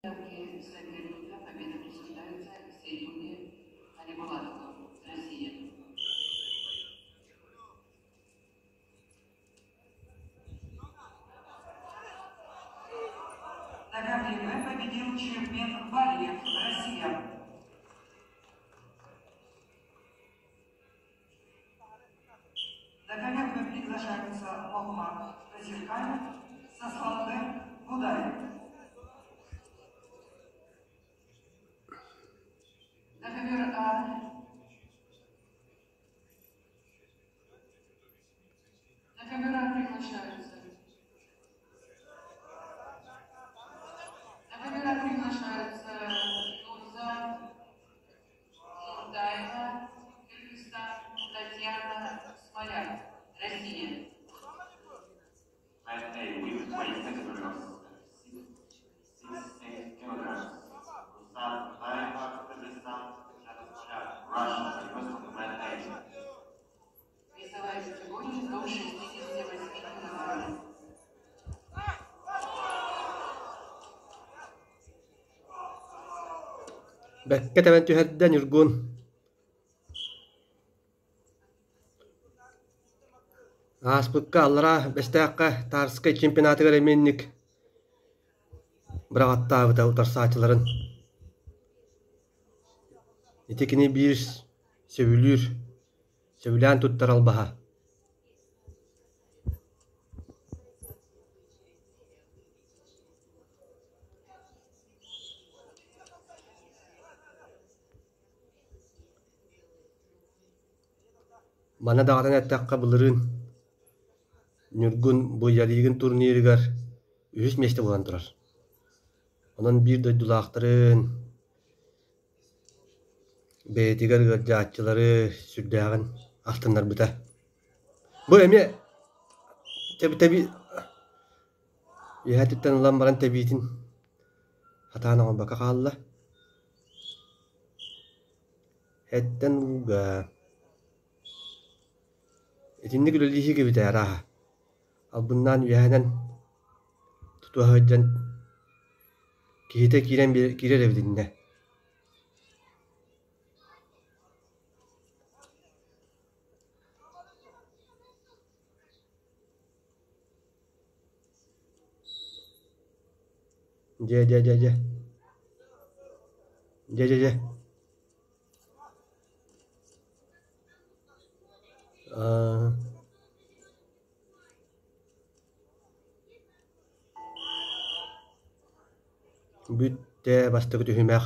Соперника победа присуждается Сейдуне Алибулатову, Россия. На ковре Б победил Чермен Валиев, Россия. На ковер Б приглашаются Мохмат Тазиркаев, Сосланбек Будаев. На ковер А На ковера приглашаются. На ковера приглашаются Нурзат Нурдаева, Кыргызстан, Татьяна Смоляк, Россия. Mat A with weight category of 68 kilograms. Nurzat Nurdaeva, Kyrgyzstan, Tatyana Smolyak, Russia, request on the mat A. Весовая категория до 68 килограммов. Бэккэ тэбэн түһэрдэ Ньургун Ааспыкка Аллараа Бэстээххэ Тарскай чемпионатыгар эмиэ инник быраҕаттаабыта утарсааччыларын. Ити кини биир сөбүлүүр, сөбүлээн туттар албаһа. Манна даҕатан эттэххэ, былырыын Ньургун бу Ялигин турнирыгар үһүс миэстэ буолан турар. Онон биир дойдулаахтарын, бэйэтигэр ыалдьааччылары сүрдээҕин астыннарбыта. Бу эмиэ тэби үөһээтиттэн ылан баран тэбиитин сатаан оҥорбокко хаалла. Эттэн ууга Итинник үлэлииһик эбит ээ арааһа. Албыннаан үөһэнэн тутуһа сылдьан киһитэ киирэн киирэр эбит иннэ. Дьэ дьэ дьэ дьэ Дьэ дьэ дьэ Аа Бүттэ бастакы түһүмэх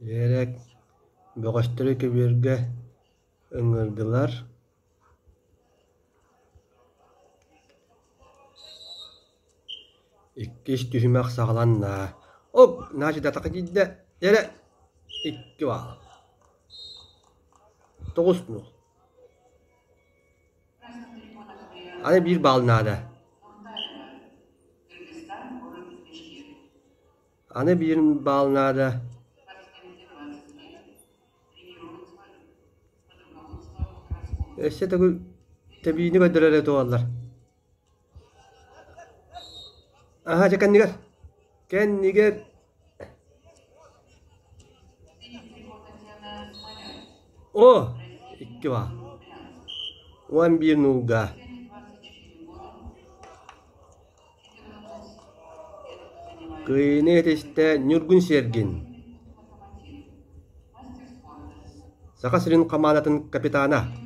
Эрэ бөҕөстөрү көбүөргэ ыҥырдылар Иккис түһүмэх саҕаланна. Оп, наачыдатаха киирдэ. Эрэ икки баал. Тоҕус нуол. Аны биир баал наада. Аны биир баал наада. Өссө төгүл тэбиини көрдөрөр эрэ туоллар. Аһа, дьэ кэннигэр, кэннигэр О, икки баал. 11 нуулга. Кыайыыны этистэ Ньургун Сергин. Саха сирин хамаандатын капитана.